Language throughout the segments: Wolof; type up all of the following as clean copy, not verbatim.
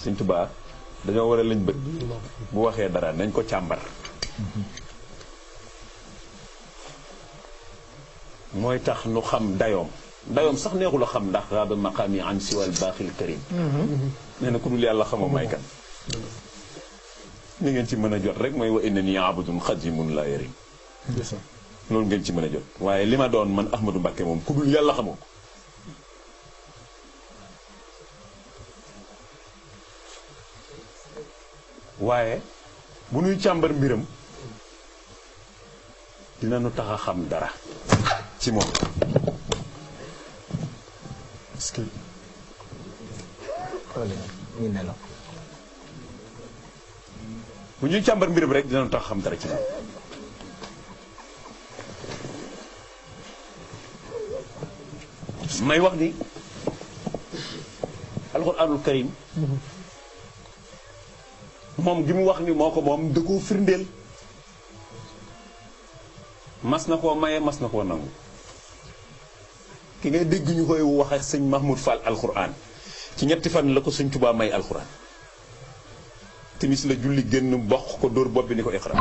Sëñ Tuubaa dañoo war a lañ bët bu waxee dara nañ ko càmbar mooy tax nu xam dayoom sax neexul a xam ndax raaba maqaami an siwal baaxil karim nee na ku dul yàlla xamoo may kan li ngeen ci mën a jot rek mooy wa innani abdun xadimun la yarim loolu ngeen ci mën a jot waaye li ma doon man Ahmadou Mbacké moom ku dul yàlla xamoo ko waaye bu nuy càmbar mbiram dina nu tax a xam dara ci moom est-ce que bu ñuy càmbar mbiram rek dina nu tax a xam dara ci moom may wax ni alxuraanul karim moom gi mu wax ni moo ko moom da koo firndeel mas na koo maye mas na koo nangu ki ngay dégg ñu koy wax ak sëñ Mahmoud Fall alxuraan ci ñetti fan la ko sëñ Tuubaa may alxuraan timis la julli génn bokk ko dóor bopp bi ni ko iqra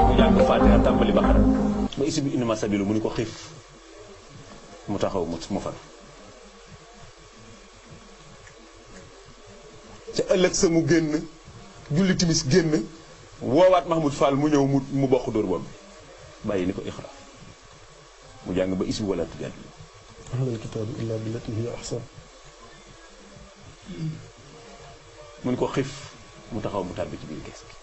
mu jàng Faatiha tàmbali Baqara ba isi bi innama sabilu mu ni ko xiif mu taxaw mu fan ca ëllëg sa mu génn julli timis génn woowaat Mahmoud Fall mu ñëw mu bokk dóor bopp bi bàyyi ni ko iqra mu jàng ba isi bi wala tujaadilu ahlal kitaabi illaa billatii hiya ahsan mu ni ko xiif mu taxaw mu tàbbi ci biir kees gi